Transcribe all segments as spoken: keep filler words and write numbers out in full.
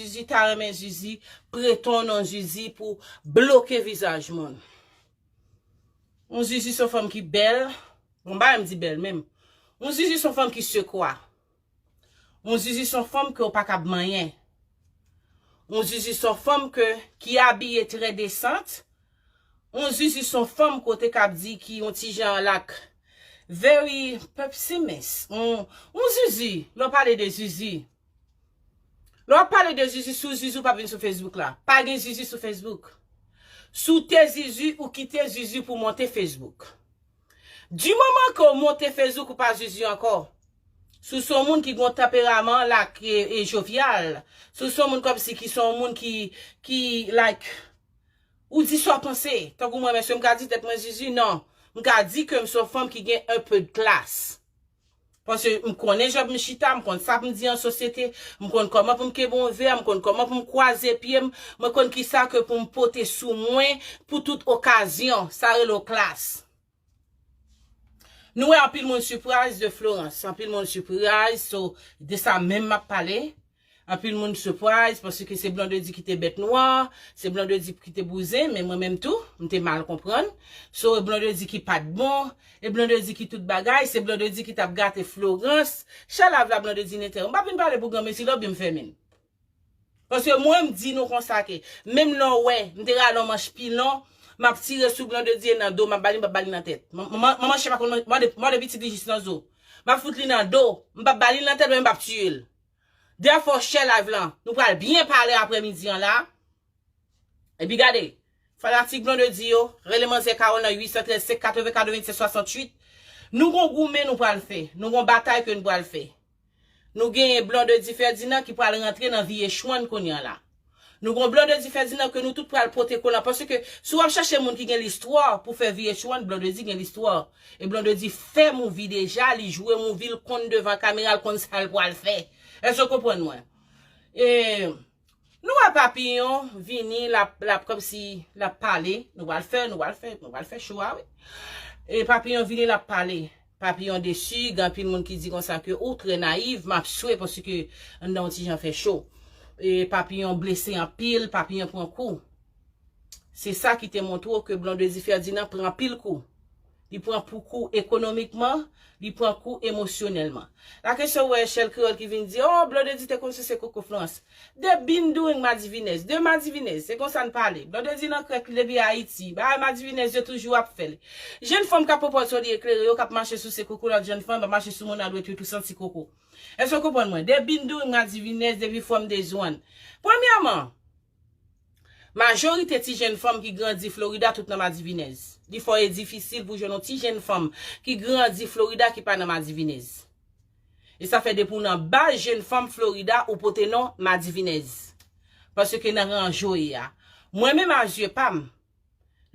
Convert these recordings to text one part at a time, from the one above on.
Zizi ta renmen Zizi prete yon non Zizi pou bloke vizaj moun. Yon Zizi se yon fanm ki bèl. Bon, m pa menm di bèl menm. Yon Zizi se yon fanm ki sekwa. Yon Zizi se yon fanm ke w pa kab manyen. Yon Zizi se yon fanm ke, ki abiye trè desant. Yon Zizi se yon fanm kote k ap di ki yon ti jan lak very pepsimis. Yon, yon Zizi, lè w pale de Zizi. Lè w ap pale de Zizi, si w Zizi, w p ap vin sou Facebook la. Pa gen Zizi sou Facebook. Si w te Zizi, ou kite Zizi pou w monte Facebook. Di moman ke w monte Facebook, ou pa Zizi ankò. Si w se yon moun ki gen yon tanperaman la, ki e jovyal. Si w se yon moun kòmsi ki se yon moun ki, ki, like, ou di sa w panse. Tankou mwen, èske m ka di tèt mwen Zizi? Non. M ka di ke m se yon fanm ki gen un peu de classe. Paske m konnen jan pou m chita, m konn sa pou m di an sosyete, m konn kòman pou m kenbe yon vè, m konn kòman pou m kwaze pye m, mwen konn kisa ke pou m pote sou mwen pou tout okazyon. Sa rele yon klas. Nou wè anpil moun surprise de Florence, anpil moun surprise, so, de sa menm m ap pale. Anpil moun surprise paske se Blondedy ki te bèt nwa, se Blondedy ki te bouzen, men mwen menm tou, m te mal konprann. So, e Blondedy ki pa t bon, e Blondedy ki tout bagay, se Blondedy ki t ap gate Florence. Chè lav la Blondedy n entèvyou. M p ap vin pale pou granmesi la oubyen m fèmen l. Paske mwen, m di nou konsa ke, menm lè w wè, m te rale yon manch pilon, m ap tire sou Blondedy nan do, m ap ba li, m p ap ba li nan tèt. Man-, man-, manman chen pa konn mande, mande pitit li jis nan zo. M ap fout li nan do, m p ap ba li nan tèt, men m p ap tiye l. Dèfò, share live lan. Nou pral byen pale aprèmidi an la. Epi gade, fanatik Blondedy yo, rele manzè Carole nan uit san trèz senk katreven katrevendiset swasanntuit. Nou gon goumen nou pral fè. Nou gon batay ke nou pral fè. Nou genyen Blondedy Ferdinand ki pral rantre nan vi H one kounye a la. Nou gon Blondedy Ferdinand ke nou tout pral pote kolan. Paske si w ap chache moun ki gen listwa pou fè vi H one, Blondedy gen listwa. E Blondedy fè movie deja, li jwe movie, l konn devan kamera, l konn sa l pral fè. Èske w konprann mwen? E nou wè Papiyon vini, l ap, l ap kòmsi l ap pale. Nou pral fè, nou pral fè, nou pral fè cho a, wi. E Papiyon vini, l ap pale. Papiyon desi, gen anpil moun ki di konsa ke ou trè nayiv, m ap swe paske anndan yon ti jan fè cho. E Papiyon blese anpil, Papiyon pran kou. Se sa ki te montre w ke Blondedy Ferdinand pran anpil kou. Li pran pou kou ekonomikman, li pran kou emosyonèlman. La kesyon, w wè Shell Creole ki vin di, oh, Blondedy te konn souse koko Florence. They been doing madivinèz, de madivinèz, se konsa n pale. Blondedy nan krèk li depi Ayiti, bagay madivinèz yo toujou ap fè l. Jèn fanm k ap pwopòze yo li eklere yo, k ap mache souse koko lòt jèn fanm, ap mache sou moun a dwèt yo tou santi koko. Èske w konprann mwen? They been doing madivinèz depi from day one. Premyèman, majorite ti jèn fanm ki grandi Florida tout nan madivinèz. Li fò e difisil pou jwenn yon ti jèn fanm ki grandi Florida ki pa nan madivinèz. E sa fè depi w nan baz jèn fanm Florida ou pote non madivinèz. Paske nan ran Joe a. Mwen menm a zye pa m,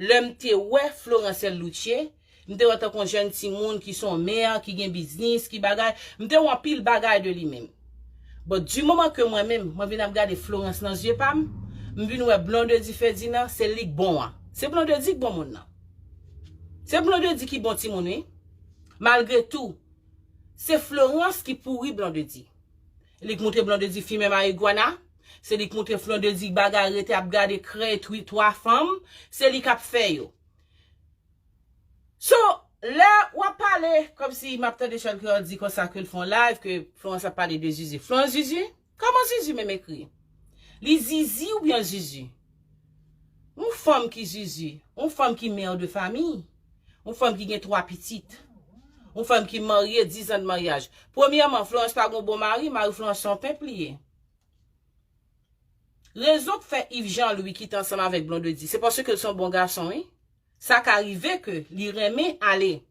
lè m te wè Florence L. Luce, m te wè tankou yon jèn timoun ki se yon mè, ki gen biznis, ki bagay, m te wè anpil bagay de li menm. But di moman ke mwen menm, mwen vin ap gade Florence nan zye pa m, m vin wè Blondedy Ferdinand, se li k bon an. Se Blondedy k bon moun nan. Se Blondedy ki bon timoun, wi. Malgre tou, se Florence ki pouri Blondedy. Li k moutre Blondedy fimen marigwana. Se li k moutre Blondedy bagay rete ap gade krèy twi twa fanm. Se li k ap fè yo. So, lè w ap pale, kòmsi m ap tande Shell Creole di konsa ke l fè yon live, ke Florence ap pale de Zuzu. Florence Zuzu? Kòman Zuzu menm ekri? Li Zizi oubyen Zuzu? Yon fanm ki Zuzu, yon fanm ki mère de famille, yon fanm ki gen twa pitit, yon fanm ki marye, dizan de maryaj. Premyèman, Florence pa gen yon bon mari, mari Florence se yon pimp li ye. Rezon k fè Yves Jean Louis kite ansanm avèk Blondedy, se paske l se yon bon gason, wi. Sa ka rive ke li renmen ale.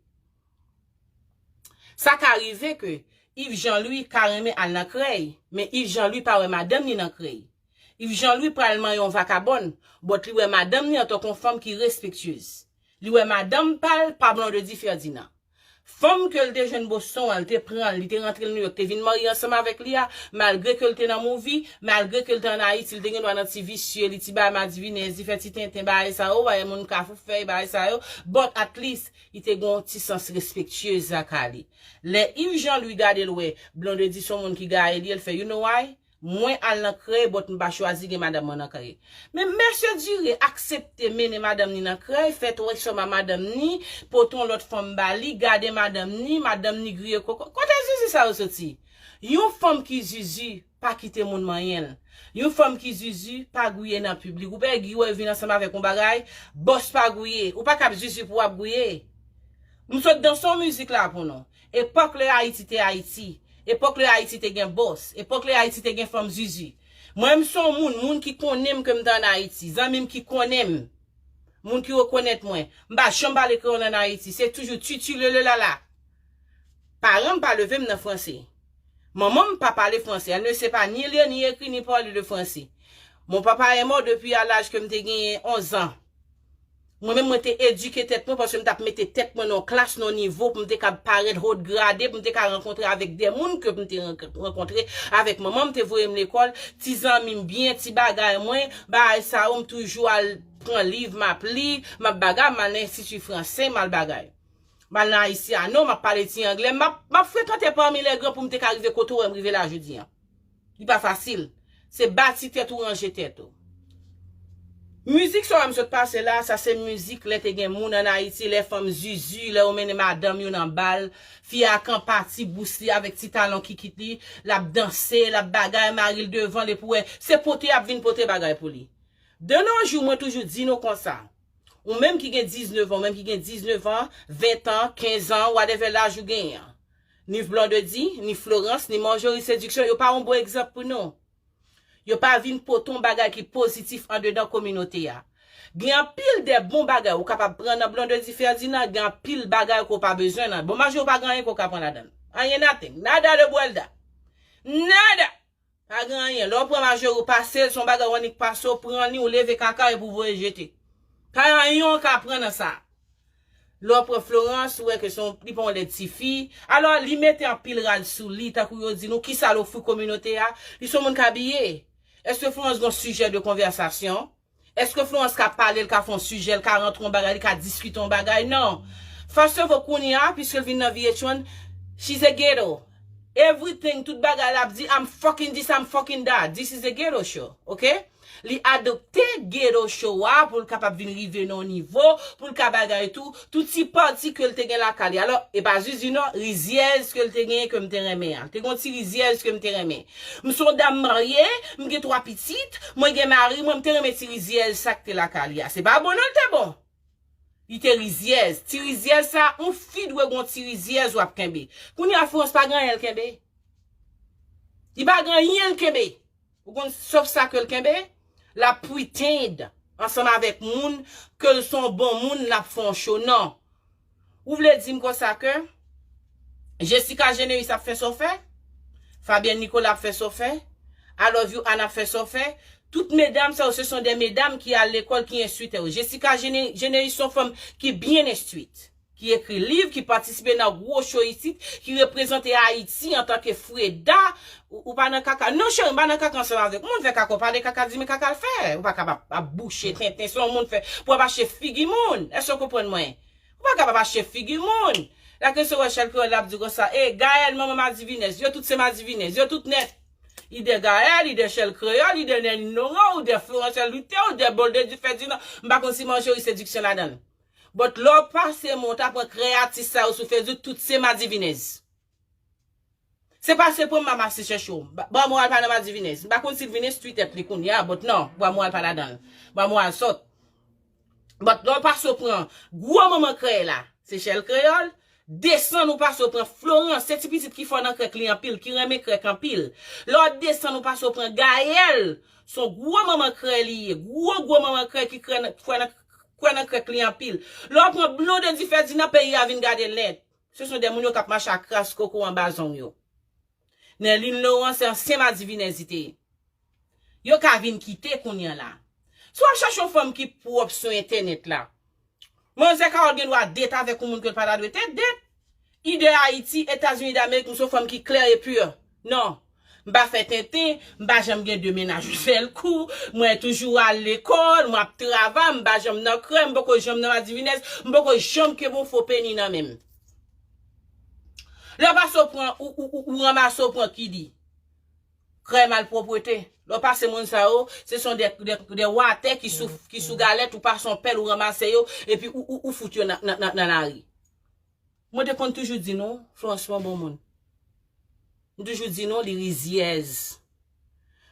Sa ka rive ke Yves Jean Louis ka renmen al nan krèy, men Yves Jean Louis pa wè madanm li nan krèy. Yves Jean Louis pral manyen yon vakabòn, but li wè madanm li antanke yon fanm ki respektyez. Li wè madanm pa l pa Blondedy Ferdinand. Fanm ke l te jwenn Boston an, l te pran l, li te rantre l Nouyòk, te vin marye ansanm avèk li a, malgre ke l te nan movie, malgre ke l te ann Ayiti, li te gen dwa nan ti visye, li ti bagay madivinèz, li fè ti tenten, bagay sa yo, bagay moun kafou fè, bagay sa yo, but at least, li te gen yon ti sans respektyez lakay li. Lè Yves Jean Louis gade l wè Blondedy se yon moun ki gaye li, l fè, you know why? Mwen al nan krèy, but m pa chwazi gen madanm mwen nan krèy. Men mesye Dure aksepte mennen madanm ni nan krèy, fè twèk sòm a madanm ni, pote yon lòt fanm ba li, gade madanm ni, madanm ni griye koko. Kote zizi sa yo soti? Yon fanm ki zizi pa kite moun manyen l. Yon fanm ki zizi pa gouye nan piblik. Ou pè Guy wè vin ansanm avèk yon bagay, bòs pa gouye. Ou pa kab zizi pou w ap gouye. M sot danse yon mizik la pou nou. Epòk lè Ayiti te Ayiti. Epòk lè Ayiti te gen bòs. Epòk lè Ayiti te gen fanm zizi. Mwen, m se yon moun, moun ki konnen m ke m te ann Ayiti. Zanmi m ki konnen m. Moun ki rekonèt mwen. M pa janm pale kreyòl ann Ayiti. Se toujou titi lele lala. Paran m pa leve m nan franse. Manman m pa pale franse. Elle ne sait pas ni lire, ni écrire, ni parler le français. Mon papa est mort depuis à l'âge que m te genyen onz an. Mwen menm, mwen te edike tèt mwen paske m t ap mete tèt mwen nan yon klas, nan yon nivo pou m te ka parèt haut gradé, pou m te ka rankontre avèk de moun ke m te rank- rankontre avèk manman m, te voye m lekòl, ti zanmi m byen, ti bagay mwen, bagay sa yo, m toujou al pran liv, m ap li, m ap bagay, m al nan enstiti franse, m al bagay. M al nan Haitiano, m ap pale ti anglè, m ap, m ap frekante pami lè gran pou m te ka rive kote w wè m rive la jodi an. Li pa fasil. Se bati tèt ou, ranje tèt ou. Mizik sa m sot pase la, sa se mizik lè te gen moun ann Ayiti, lè fanm zizi, lè yo mennen madanm yo nan bal, fi a kanpe ti bous li avèk ti talon kikit li, l ap danse, l ap bagay, mari l devan l, epi w wè, se pote y ap vin pote bagay pou li. De nos jours, mwen toujou di nou konsa, ou menm ki gen diznèf an, ou menm ki gen diznèf an, ven an, kenz an, whatever laj ou genyen an. Ni Blondedy, ni Florence, ni Marjorie Séduction, yo pa yon bon egzanp pou nou. Yo pa vin pote yon bagay ki pozitif andedan kominote a. Gen anpil de bon bagay ou kapab pran nan Blondedy Ferdinand, gen anpil bagay ke w pa bezwen nan. Bon, Marjorie pa gen anyen ke w ka pran ladan l. Anyen, nothing. Nada de buelda. Nada! Pa gen anyen. Lè w pran Marjorie, ou pase l, se yon bagay w annik pase, w pran li, ou leve kaka epi w voye jete. Pa gen anyen w ka pran nan sa. Lè w pran Florence, ou wè ke se yon, li pa yon lèd tifi. Alò, li mete anpil rad sou li, tankou yo di nou, kisa l ofri kominote a? Li se yon moun k abiye. Èske Florence gen yon sijè de konvèsasyon? Èske Florence ka pale, l ka fè yon sijè, l ka rantre yon bagay, li ka diskite yon bagay? Non. First of all, kounye a, piske l vin nan V H one, she's a ghetto. Everything, tout bagay l ap di, I'm fucking this, I'm fucking that. This is a ghetto show, ok? Li adopte ghetto show a pou l kapab vin rive nan yon nivo, pou l ka bagay tou, tout ti pati ke l te gen lakay li. Alò, e pa zizi non, rizyèz ke l te genyen ke m te renmen an. L te gen yon ti rizyèz ke m te renmen. M se yon dam marye, m gen twa pitit, mwen gen mari mwen, m te renmen ti rizyèz sa k te lakay li a. Se pa bon non l te bon. Li te rizyèz. Ti rizyèz sa, yon fi dwe gen yon ti rizyèz w ap kenbe. Kounye a Florence pa gen anyen l kenbe. Li pa gen anyen l kenbe. Ou konn sòf sa ke l kenbe? L ap pretend ansanm avèk moun ke l se yon bon moun, l ap fè yon show. Non. Ou vle di m konsa ke Jessica Généus ap fè sa w fè? Fabienne Nicolas ap fè sa w fè? I Love You Ann ap fè sa w fè? Tout medam sa yo, se son de medam ki al lekòl, ki enstwitè yo. Jessica Géné- Généus se yon fanm ki byen enstwit, ki ekri liv, ki patisipe nan gwo show isit, ki reprezante Ayiti antanke Freda. Ou, ou pa nan kaka. Non, cheri, m pa nan kaka ansanm avèk moun. Fè kaka, w pale kaka, di men kaka l fè. Ou pa kapab ap bouche tenten, se yon moun fè pou ap achte figi moun. Èske w konprann mwen? Ou pa kapab achte figi moun. La ke se wè Chèl Kreyòl ap di konsa, e Gaël, manman Madivinèz, yo tout se Madivinèz, yo tout nèt. Li de Gaël, li de Chèl Kreyòl, li de Nèni Noran, ou de Florence Luther, ou de Blondedy Ferdinand. M pa konn si Marjorie Séduction ladan l. But lè w pase mwen, w ta pran krè atis sa yo sou Facebook, tout se Madivinèz. Se pase pran m, m ap mache chèche w. Ba- Bwa Mwa al pa nan Madivinèz. M pa konn si l vin enstwi tèt li kounye a, but non, Bwa Mwa al pa ladan l. Bwa Mwa al sòt. But lè w pase w pran gwo manman krè la, se Chèl Kreyòl, desann ou pase w pran Florence, se ti pitit ki fò nan krèk li anpil, ki renmen krèk anpil. Lè w desann ou pase w pran Gaël, se yon gwo manman krè li ye, gwo gwo manman krè ki krè nan, kwè nan, kwè nan krèk li anpil. Lè w pran Blondedy Ferdinand, peyi a vin gade l nèt. Se son de moun yo k ap mache ak kras koko anba zong yo. Nerline Laurent se ansyen Madivinèz li te ye. Yo ka vin kite kounye a la. Si w ap chache yon fanm ki pwòp sou entènèt la, manzè Carole gen dwa date avèk yon moun ke l pa ta dwe te date. Ide Ayiti, Etazini Damerik, m se yon fanm ki klè e pure. Non. M pa fè tenten, m pa janm gen de mennaj yon sèl kou, mwen toujou al lekòl, mwen ap travay, m pa janm nan krè, m poko janm nan Madivinèz, m poko janm kenbe yon fo peni nan men m. Lè w pase w pran, ou, ou, ou, ou ranmase w pran Kidi. Krèy malpwòpte. Lè w pase moun sa yo, se son de, de, de watè ki sou, ki sou galèt, ou pase yon pèl, ou ranmase yo, epi ou, ou, ou fout yo nan, nan, nan, nan lari. Mwen te konn toujou di nou, Florence se yon bon moun. M toujou di nou, li rizyèz.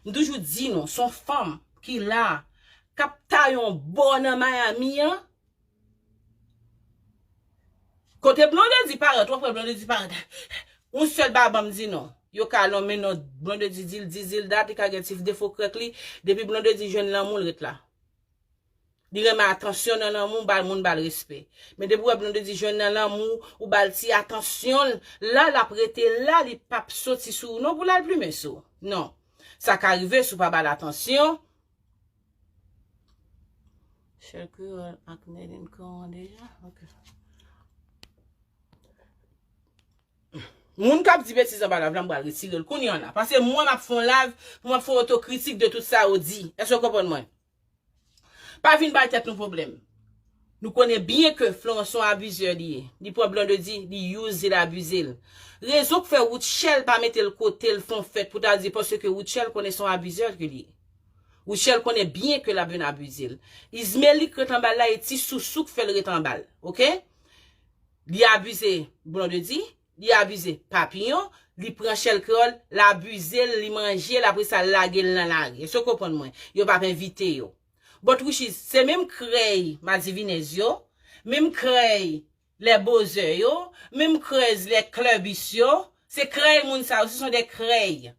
M toujou di nou, se yon fanm ki la, k ap ta yon bò nan Miami an. Kote Blondedy parèt, w ap wè Blondedy parèt. Yon sèl bagay ban m di nou. Yo ka lonmen non Blondedy di l, di Zilda, li ka gen ti defo krèk li. Depi Blondedy jwenn lanmou, l ret la. Li renmen atansyon nan lanmou, ba l moun, ba l respè. Men depi w wè Blondedy jwenn nan lanmou, ou ba l ti atansyon l, la l ap rete la, li p ap soti sou ou non pou l al plimen sou ou. Non. Sa ka rive si w pa ba l atansyon. Shell Creole ak Nedin Coran deja? Ok. Moun k ap di betiz anba live la, m pral retire l kounye a la. Paske mwen, m ap fè yon live pou m ap fè otokritik de tout sa yo di. Èske w konprann mwen? Pa vin bay tèt nou pwoblèm. Nou konnen byen ke Florence se yon abizè li ye. Li pran Blondedy, li use, li abize l. Rezon k fè Rutshelle pa mete l kote l fè yon fèt pou ta di paske Rutshelle konnen se yon abizè ke li ye. Rutshelle konnen byen ke l ap vin abize l. Izmelik ret anba l la e ti sousou k fè l ret anba l. Oke? Li abize Blondedy, li abize Papillon, li pran Shell Creole, l abize l, li manje l, apre sa l lage l nan lari. Èske w konprann mwen? Yo p ap envite yo. But which is, se menm krèy Madivinèz yo, menm krèy lè bozè yo, menm krèy lè klèbis yo, se krèy moun sa yo, se son de krèy.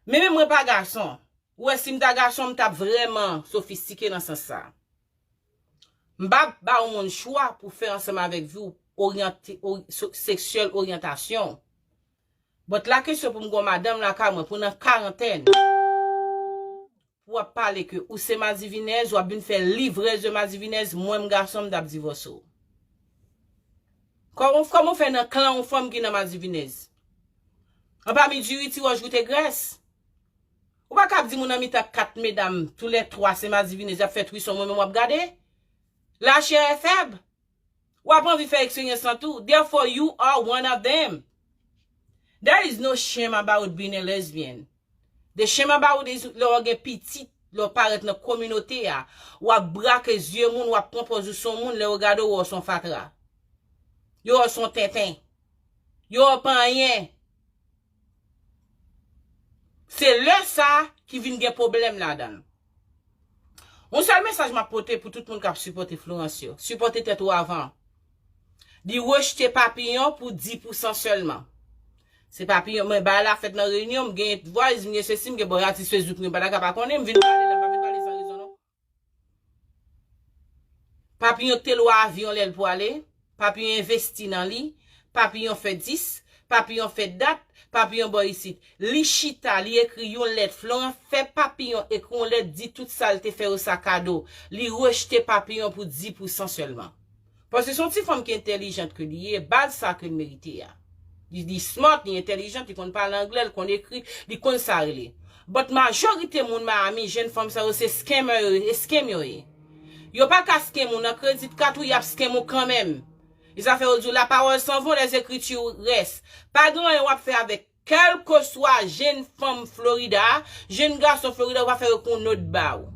Men menm mwen pa gason. Ou wè, si m ta gason, m t ap vrèman sofistike nan sans sa. M p ap ba yon moun chwa pou fè ansanm avèk vi w oryante, or, so, seksyèl oryantasyon w. But la kesyon pou m gen yon madanm lakay mwen pou nan karantèn. Pou w ap pale ke ou se madivinèz, w ap vin fè livrèz de madivinèz, mwen m gason m t ap divòse w. Kòman, kòman w fè nan klan yon fanm ki nan madivinèz? Anpami diri, ti wòch, goute grès. Ou pa ka ap di moun nan mitan kat medam, toulètwa se madivinèz, y ap fè twison, mwen menm w ap gade? Lachè e fèb. W ap anvi fè eksperyans lan tou. Therefore, you are one of them. There is no shame about being a lesbian. The shame about is lè w gen pitit, lè w parèt nan kominote a, w ap brake zye moun, w ap pran pòz ou se yon moun, lè yo gade w, yo wè w se yon fatra. Yo wè w se yon tenten. Yo wè w pa anyen. Se lè sa ki vin gen pwoblèm ladan l. Yon sèl mesaj m ap pote pou tout moun k ap sipòte Florence yo. Sipòte tèt ou avan. Li rejte Papillon pou dis pousan sèlman. Se Papillon, mwen, bagay la fèt nan reyinyon, m gen voice, m gen sesi, m gen bò atis Facebook, m gen pa ta ka pa konnen, m vin pale la, m pa vin pale san rezon non. Papillon te lwe avyon lè l pwale. Papillon envesti nan li. Papillon fè dis. Papillon fè dat. Papillon bò isit. Li chita, li ekri yon lèt. Florence fè Papillon ekri yon lèt, di tout sa l te fè yo sa kado. Li rejte Papillon pou dis pousan sèlman. Paske se yon ti fanm ki entèlijant ke li ye, ba l sa ke l merite a. Li, li smart, li entèlijant, li konn pale anglè, li konn ekri, li konn sa rele. But majorite moun Miami, jenn fanm sa yo, se scammer yo, e scam yo ye. Yo pa ka scam ou nan credit card ou, y ap scam ou kanmenm. E sa fè yo di w la parole s'en va, les écritures restent. Pa gen anyen w ap fè avèk kèlkeswa jenn fanm Florida, jenn gason Florida, ou pa fè yo kon nòt ba ou.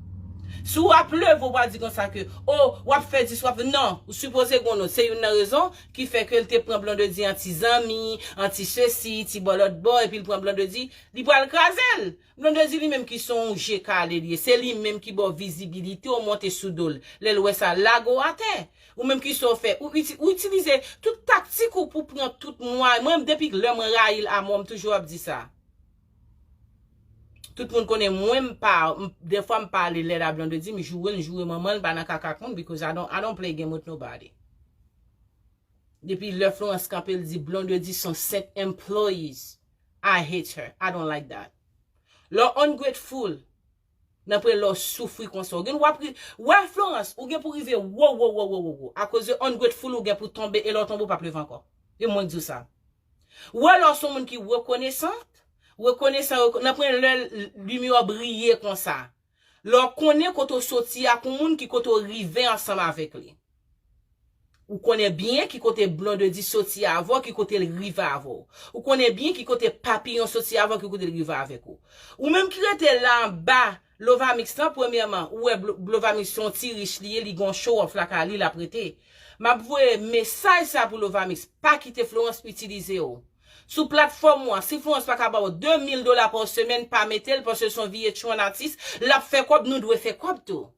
Si w ap leve, ou pa di konsa ke, o, w ap fè dis, w ap, non, ou sipoze gen yon nòt. Se youn nan rezon ki fè ke l te pran Blondedy an ti zanmi, an ti sesi, ti bò lòt bò, epi l pran Blondedy, li pral kraze l. Blondedy li menm ki se yon je kale li ye, se li menm ki ba w vizibilite, ou monte sou do l. Lè l wè sa, l lage w atè. Ou menm ki sa w fè? Ou iti-, ou itilize tout taktik ou pou pran tout mwayen. Mwen, depi lè mwen rayi l amò, m toujou ap di sa. Tout moun konnen mwen, m pa, m, dèfwa m pa ale lè la Blondedy, m joure l, m joure manman l, m pa nan kaka ak moun, because I don't, I don't play game with nobody. Depi lè Florence kanpe, l di Blondedy se yon sent employees. I hate her. I don't like that. Lè w ungrateful, nan pre lè w soufri konsa. Ou gen w ap ri, wè Florence, ou gen pou rive wo, wo, wo, wo, wo, wo. Akoz de ungrateful, ou gen pou tonbe, e lè w tonbe, ou p ap leve ankò. E mwen k di w sa. Wè lè w se yon moun ki rekonesan, rekonesan, reko-, nan pre lè l-, limyè w briye konsa. Lè w konnen kote w soti ak yon moun ki kote w rive ansanm avèk li. Ou konnen byen ki kote Blondedy soti avè w, ki kote l rive avè w. Ou konnen byen ki kote Papiyon soti avè w, ki kote l rive avèk ou. Ou menm ki rete la anba Lovamix lan, premyèman, ou wè Blo- Lovamix se yon ti rich li ye, li gon show off lakay li, l ap rete. M ap voye mesaj sa pou Lovamix, pa kite Florence itilize w. Sou platfòm ou an, si Florence pa ka ba w de mil dola pa semèn, pa mete l, paske se yon V H one atis, l ap fè kòb, nou dwe fè kòb tou.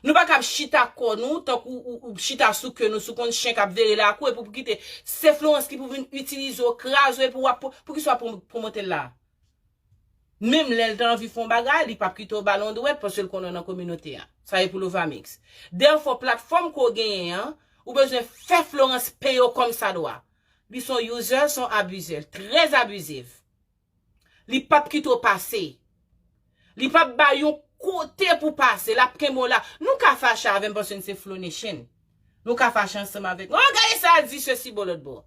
Nou pa kab chita kò nou, tankou ou, ou chita sou ke nou, sou konn chen k ap vere lakou, epi pou kite, se Florence ki pou vin itilize w, kraze w, epi w ap, pou ki sa w ap pwomote l la? Menm lè l ta anvi fè yon bagay, li p ap kite w ba l yon dwèt, paske l konnen w nan kominote a. Sa e pou Lovamix. Dèfwa, platfòm ke w genyen an, ou bezwen fè Florence peye w kòm sa dwa. Li se yon user, se yon abuser, trè abizif. Li p ap kite w pase. Li p ap ba yon kote pou pase. L ap kenbe w la. Nou ka fache avè m paske n se Flow Nation. Nou ka fache ansanm avèk mwen. Oh, gade sa l di, sesi bò lòt bò.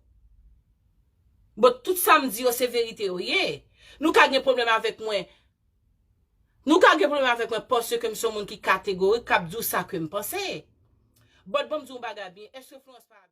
Bon, tout sa m di yo se verite yo ye. Nou ka gen pwoblèm avèk mwen. Nou ka gen pwoblèm avèk mwen paske m se yon moun ki kategorik, k ap di w sa ke m panse. But bon, m di w yon bagay byen. Èske Florence pa